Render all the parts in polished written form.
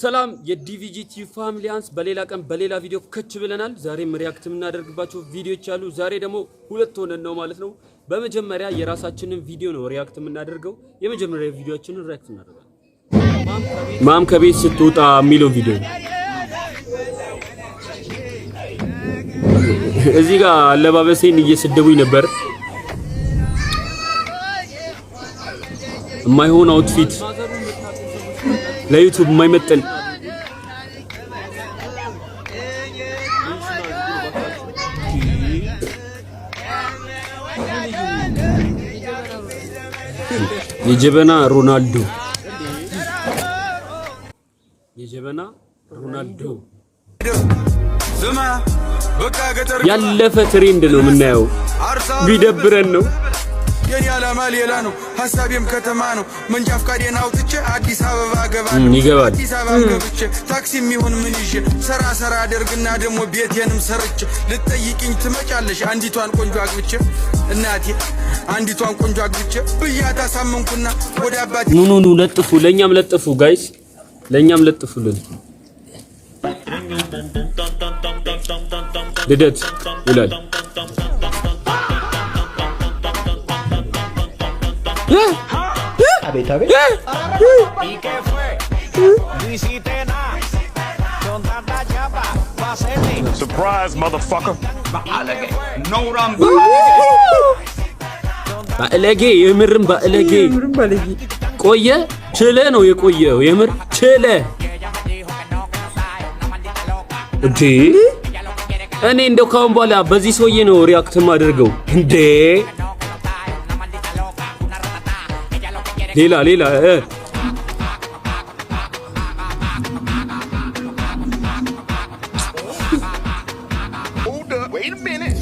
ሰላም የዲቪጂ ቲዩብ ፋሚሊያንስ፣ በሌላ ቀን በሌላ ቪዲዮ ከች ብለናል። ዛሬም react የምናደርግባቸው ቪዲዮዎች አሉ። ዛሬ ደግሞ ሁለት ሆነን ነው ማለት ነው። በመጀመሪያ የራሳችንን ቪዲዮ ነው react የምናደርገው። የመጀመሪያ ቪዲዮአችንን react እናደርጋለን። ማም ከቤት ስትወጣ የሚለው ቪዲዮ ነው። እዚህ ጋር አለባበሴን እየሰደቡኝ ነበር። የማይሆን outfit፣ ለዩቲዩብ የማይመጥን። የጀበና ሮናልዶ፣ የጀበና ሮናልዶ ያለፈ trend ነው የምናየው። ቢደብረን ነው። የኔ ዓላማ ሌላ ነው፣ ሀሳቤም ከተማ ነው። መንጃ ፍቃዴን አውጥቼ አዲስ አበባ ገባለሁ። ይገባል። አዲስ አበባ ገብቼ ታክሲ የሚሆን ምን ይዤ ሰራ ሰራ አደርግና ደግሞ ቤቴንም ሰርቼ ልትጠይቅኝ ትመጫለሽ። አንዲቷን ቆንጆ አግብቼ፣ እናቴ፣ አንዲቷን ቆንጆ አግብቼ ብያት አሳመንኩና ወደ አባቴ ኑ ኑ ኑ ለጥፉ፣ ለእኛም ለጥፉ guys፣ ለእኛም ለጥፉልን። ልደት ይላል። አቤት አቤት። ¿Y qué fue? No hiciste nada. Con tanta chapa, pa' hacerte. Surprise, motherfucker. ባለጌ፣ የምርም ባለጌ። ምንም ባለጌ። ቆየ ችለ ነው የቆየው። የምር ችለ እንዴ! እኔ እንደው ካሁን በኋላ በዚህ ሰውዬ ነው react የማደርገው። እንዴ፣ ሌላ ሌላ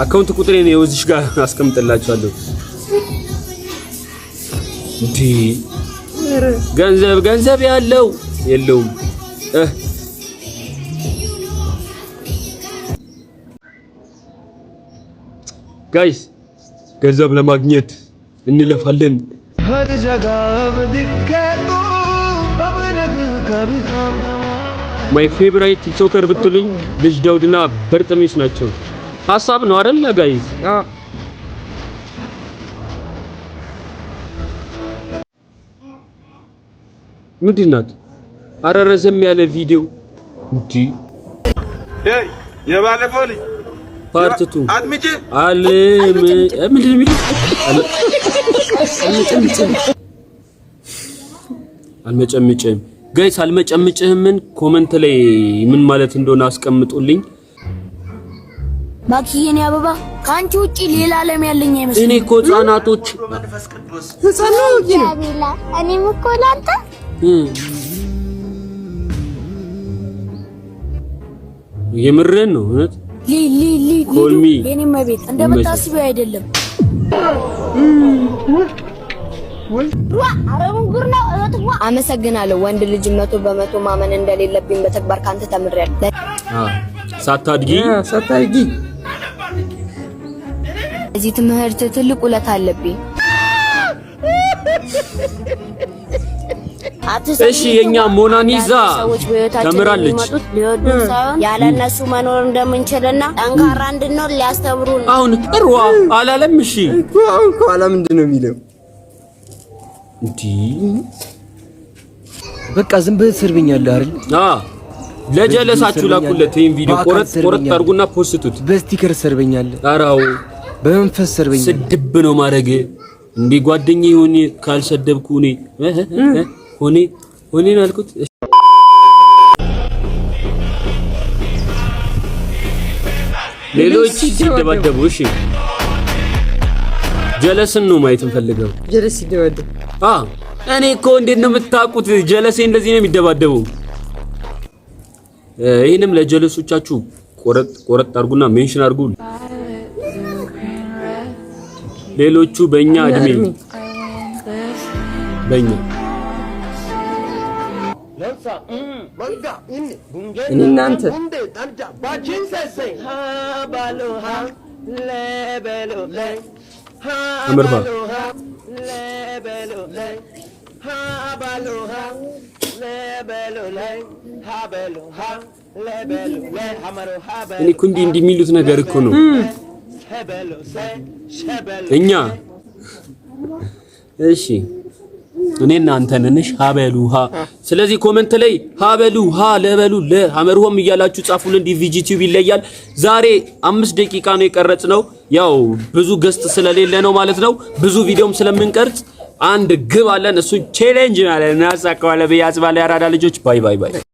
account ቁጥሬን ይኸው እዚህ ጋር አስቀምጥላችኋለሁ። እንዴ፣ ገንዘብ ገንዘብ ያለው የለውም። Guys፣ ገንዘብ ለማግኘት እንለፋለን። हर जगह अब दिखे तू अब कभी। My favorite TikToker ብትሉኝ ልጅ ዳውድና በርጥሚስ ናቸው። ሀሳብ ነው አይደል guys? አዎ። ምንድን ናት? አረ ረዘም ያለ ቪዲዮ እንዲ። የባለፈው ልጅ Part two። አጥምጪ። አለ ምንድን ነው የሚለው? አልመጨምጭህም። Guys፣ አልመጨምጭህምን comment ላይ ምን ማለት እንደሆነ አስቀምጡልኝ። እባክህ የኔ አበባ፣ ከአንቺ ውጪ ሌላ ዓለም ያለኝ እኔ አይመስለኝም። እኮ ህጻናቶች ህፃን ነው አዋቂ ነው? ቤላ፣ እኔም እኮ ላንተ የምርህን ነው እውነት? ሊ ሊ ሊ Call me. የኔ መቤት፣ እንደምታስቢው አይደለም። አመሰግናለሁ። ወንድ ልጅ 100% ማመን እንደሌለብኝ በተግባር ካንተ ተምሬያለሁ። ሳታድጊ። ሳታድጊ። እዚህ ትምህርት ትልቅ ውለታ አለብኝ። እሺ፣ የኛ ሞናኒዛ ሰዎች በህይወታችን ተምራለች። የሚመጡት ሊወዱን ሳይሆን ያለ እነሱ መኖር እንደምንችልና ጠንካራ እንድንሆን ሊያስተምሩ ነው። አሁን እርዋ አላለም። እሺ። እኮ አሁን ከኋላ ምንድን ነው የሚለው? እንዲህ። በቃ ዝም ብለህ ትሰርበኛለህ አይደል? አ ለጀለሳችሁ ላኩለት ይሄን ቪዲዮ። በአካል ቆረጥ ቆረጥ ትሰርበኛለህ። አድርጉና ፖስቱት። በ sticker ትሰርበኛለህ፣ አራው በመንፈስ ትሰርበኛለህ። ስድብ ነው ማድረግ እንዴ? ጓደኛዬ ሆኔ ካልሰደብኩ እኔ ሆኔ ሆኔ ነው ያልኩት። ሌሎች ሲደባደቡ፣ እሺ፣ ጀለስን ነው ማየት እንፈልገው። ጀለስ ሲደባደብ። አ እኔ እኮ እንዴት ነው የምታውቁት? ጀለሴ እንደዚህ ነው የሚደባደቡ። ይህንም ለጀለሶቻችሁ ቆረጥ ቆረጥ አድርጉና mention አድርጉ። ሌሎቹ በእኛ እድሜ በእኛ እኔ እናንተ አምርባ እኔ እኮ እንዲህ እንዲህ የሚሉት ነገር እኮ ነው እኛ። እሺ፣ እኔ እናንተ ነንሽ ሀበሉ ሀ። ስለዚህ comment ላይ ሀበሉ ሀ ለበሉ ለሀመርሆም እያላችሁ ጻፉልን። ዲቪጂ ቲዩብ ይለያል። ዛሬ 5 ደቂቃ ነው የቀረጽነው። ያው ብዙ guest ስለሌለ ነው ማለት ነው። ብዙ ቪዲዮም ስለምንቀርጽ አንድ ግብ አለን። እሱ challenge ማለት እናሳካዋለን ብዬ አስባለሁ። ያራዳ ልጆች፣ bye bye bye።